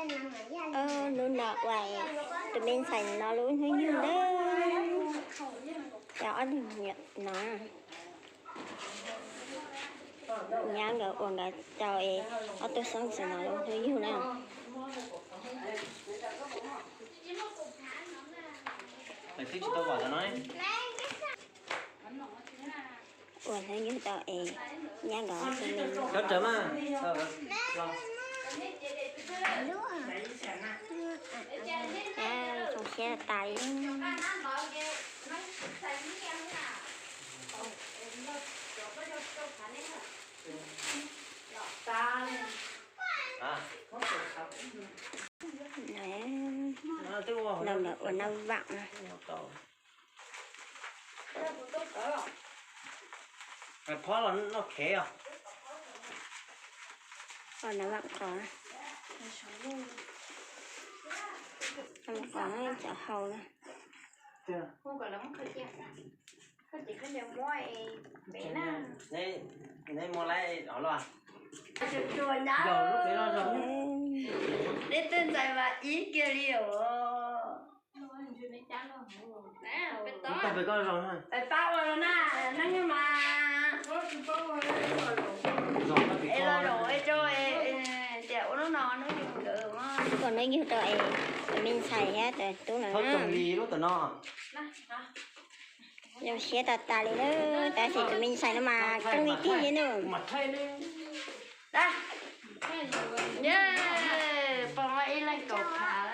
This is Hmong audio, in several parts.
Hnub no ua tus me ntxhais no lub hnub yug na, cov ob tug niam no, nyab nkawd ua nkawd cov es ob tug xeeb ntxwv no lub hnub yug na. Ua hnub yug tau es nyab nkawd ob tug me nyuam. Zoo siab tas li. Los nkawd ua noj vam na. Phov los noj khev os. Ua noj vam qos, qos cov hau na. Neb muaj laib hov los? Neb tej ntxhais mas ib kiag li os. Pab ua los na, neeg mas es los zaum es rau tias ua lub no hnub yug nkawd mas. Ua hnub yug rau es tus me ntxhais thiab tus tub no na. Zoo siab tas tas li na, tab sis tus me ntxhais no mas keej li tiag li na. Pog muab ib leeg kaum phav,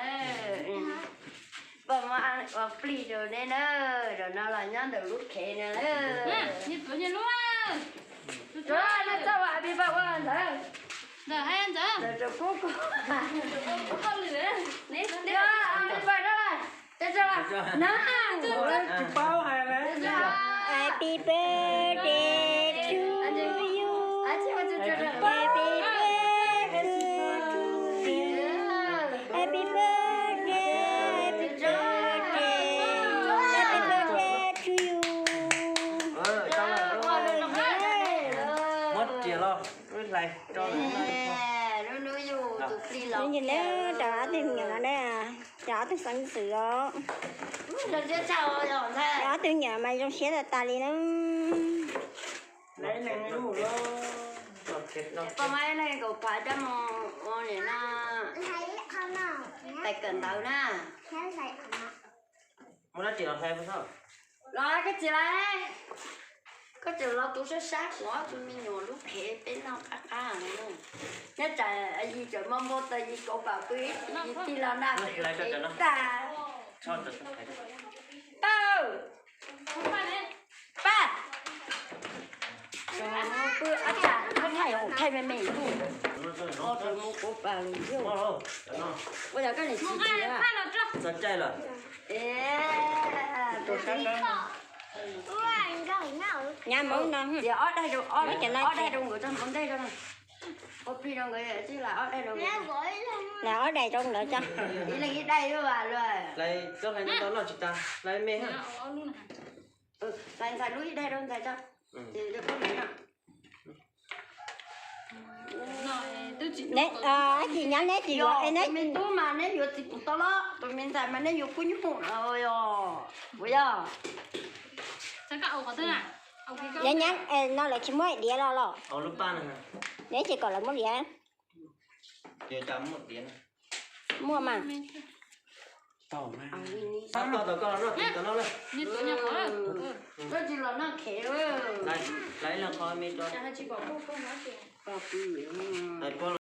pog muab ua plig rau neb na, zaum no los nyob ntawm lub khev no lawm. Neb txawj ua happy birthday ua ntawd, ntawd rau pub ko, happy birthday. Happy birthday to you. Happy birthday to you. Happy birthday, happy birthday, happy birthday to you. Muab riam los hlais rau. Hnub yug na, rau ob tug me nyuam no na, rau ob tug xeeb ntxwv os. Rau ob tug me nyuam mas zoo siab tas tas li na. Pog muab ib leeg kaum phav coj mus ua niam no, tais kawm ntawv na. Muab dab tsi los hlais pub txhob? Los koj txiv lauj, koj txiv los tu sab sab kuv ob tug me nyuam lub khev peb noj qab qab. Nyob tsam yis tseem muaj npau taws yis kauv pam pw ib tug yis tig los nag tag. Pab, pab, pab, thaij me me, ua yog koj niam txiv txiv. Txog caij lawm. Nyab muab no, ob daig rau, ob daig rau nkawd tso, npau ntej rau, ua plig rau nkawd, hlais ob daig rau nkawd tso. Ib leeg ib daig luaj. Hlais, koj hlais ntau ntau noj tsis tas, hlais me ha. Hlais ntxhais lub ib daig rau ntxhais tso. Neb, ib tsis nyab neb tsis yuav, neb me tub mas neb yuav txiv pum tau los, tus me ntxhais mas neb yuav kub nyuj. Ua yog, nyab nyab no lawv tsis muaj diav los los? Neb tsis kom lawv muaj diav. Muaj mas. Koj tsis los noj khev.